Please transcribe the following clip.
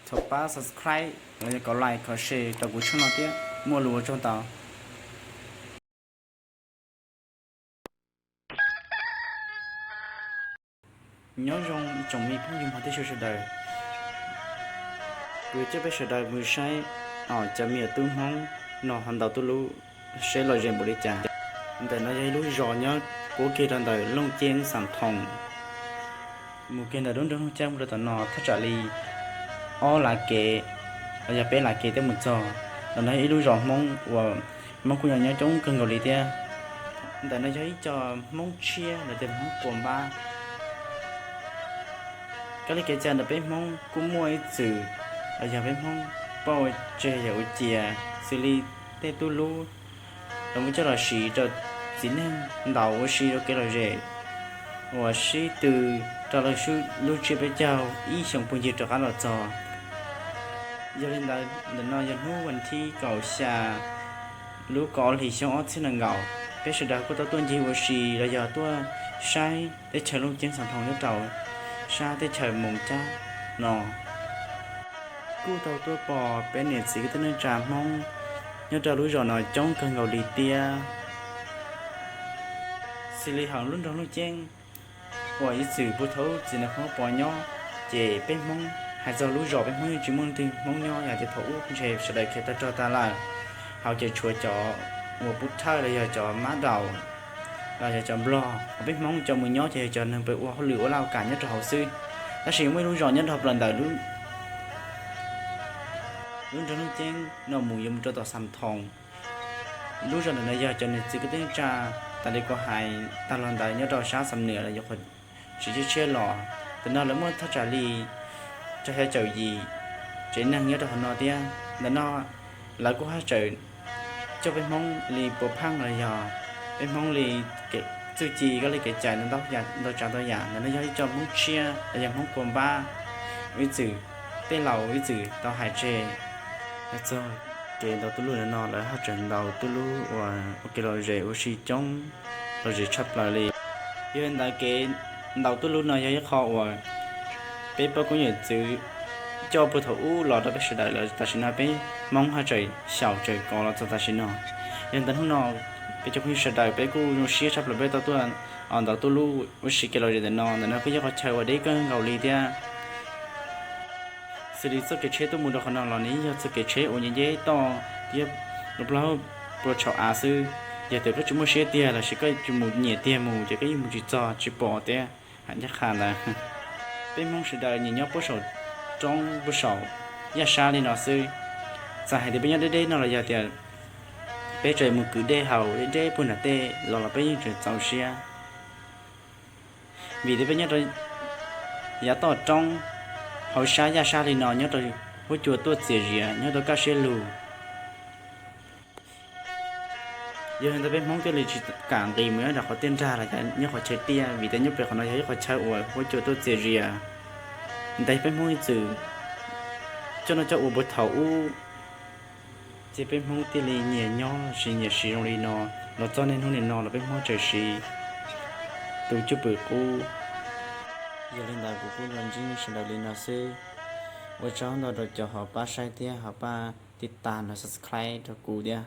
Thov pab subscribe los yog kom like kom share rau kuv channel no thiab, muaj lus ua tsaug ntau. Nyob zoo ib tsoom me phooj ywg hmov thiab tshua sawv daws. Kuv coj peb sawv daws mus saib cov me nyuam tub Hmoob no ho ntaus tub lub seb lom zem npaum li cas. Ntawm no yog ib lub zos nyob puab kiag rau ntawm Looj Ceeb Xas Thoos. Mus kiag ntawm lub nroog Looj Ceeb mus rau tom no thaj tsam li ob lav kev los yog peb lav kev thiaj mus txog. Ntawm no yog ib lub zos Hmoob uas Hmoob kuj nyob nyob coob kawg nkaus li thiab. Ntawm no yog ib co Hmoob tshiab los tias Hmoob kua npab. Kab li kev cai ntawm peb Hmoob kuj muaj ib txwm los yog peb Hmoob poj ua tseg yog ua ciav xws li tej tub lub los muab coj los siv rau txiv neej ntaus ua si rau kev lom zem uas sib tw rau lub tsiab peb caug ib xyoos puag ncig rov qab los txog. Yog li ntawd ntawm no yog hnub vas thib kaum xya lub kaum ob hlis xyoo ob txhiab nees nkaum, peb sawv daws kuj tau tuaj ncig ua si los yog tuaj saib teb chaws Looj Ceeb Xas Thoos nyob rau sab teb chaws Moos Cab no. Kuj tau tuaj pom peb niam txiv kwv tij neej tsa Hmoob nyob rau lub zos no coob kawg nkaus li thiab. Xws li hauv lub nroog Looj Ceeb uas ib txwm puag thaum ub txiv neej Hmoob pos nyob, ces peb Hmoob hais txog lub zos peb Hmoob yeej tsis muaj leej twg Hmoob nyob, yog tias thaum ub ntshe sawv daws khiav tag rog tag lawm. Hauv ces tshuav cov uas pub thawj los yog cov mab daum los yog cov nplog, peb Hmoob cov mus nyob ces yog cov neeg pw ua hauj lwm ua laj ua kam nyob rau hauv xwb. Tab sis muaj ib lub zos nyob rau plaws ntawm lub nroog Looj Ceeb no mus yuav mus rau tom Xas Thoos. Lub zos ntawm no yog cov niam txiv kwv tij neej tsa tas li kuv hais tag los ntawd nyob rau sab Xam Nuas los yuav qhov tsev tshiab tshiab los. Ntawm no lawv muaj thaj tsam li rau xya caum yim tsev neeg nyob rau hauv no thiab. Ntawm no lawv kuj haj tseem coj peb Hmoob li puav pheej los yog peb Hmoob li txuj ci kab li kev cai ntau tsav ntau yam. Ntawm no yog ib co Hmoob tshiab los yog Hmoob kua npab, ib txwm tej laus ib txwm tau hais tseg. Txog kev ntaus tub lub no lawv haj tseem ntaus tub lub uas ua kev lom zem ua si coob lom zem tshaj plaws li. Yog li ntawd kev ntaus tub lub no yog ib qho uas peb pab koob yawm txwv coj puag thaum ub los rau peb sawv daws lawm, tam sim no peb Hmoob haj tseem xyaum tseem kov los txog tam sim no. Yog li ntawd hnub no peb cov phooj ywg sawv daws peb kuj zoo siab tshaj plaws peb tau tuaj ntaus tub lub ua si kev lom zem ntawm no. Ntawm no kuj yog qhov chaw uas deb kawg nkaus li thiab. Xws li txoj kev tsheb tuaj mus rau qhov no los nws yeej yog txoj kev tsheb uas nce nce toj thiab plaub puas tshau av xwb. Yog tias koj tsis muaj siab tiag los sis koj tsis mus nyiam tiag mus ces koj yeej mus tsis txog tsis pom thiab. Hais ncaj qha ntawd, peb Hmoob sawv daws nyiam nyob puag saum roob puag saum yaj sab li no xwb. Txawm hais tias peb nyob deb deb no los yog tias peb tseem mus kwv dej haus deb deb puag nram tej los los peb yeej tseem txaus siab. Vim tias peb nyob rau yav toj roob hauv sab yaj sab li no nyob rau huab cua tuaj txias zias nyob rau kaj siab lug. Yog li ntawd peb Hmoob thiaj li tsis kam nqis mus nyob rau qhov tiaj nrag los nyob qhov chaw tiaj, vim tias nyob pem qhov no yog ib qhov chaw uas huab cua tuaj txias zias. Ntawd peb Hmoob ib txwm coj noj coj ua puag thaum ub, ces peb Hmoob thiaj li nyiam nyob los sis nyiam siv zoo li no. Los txog niaj hnub nim no los peb Hmoob tseem siv tus cwj pwm qub. Yog li ntawd kuv kuj los ntsib sawv daws li no xwb. Ua tsaug ntau rau cov ho pab saib thiab ho pab tiv tas los subscribe rau kuv thiab.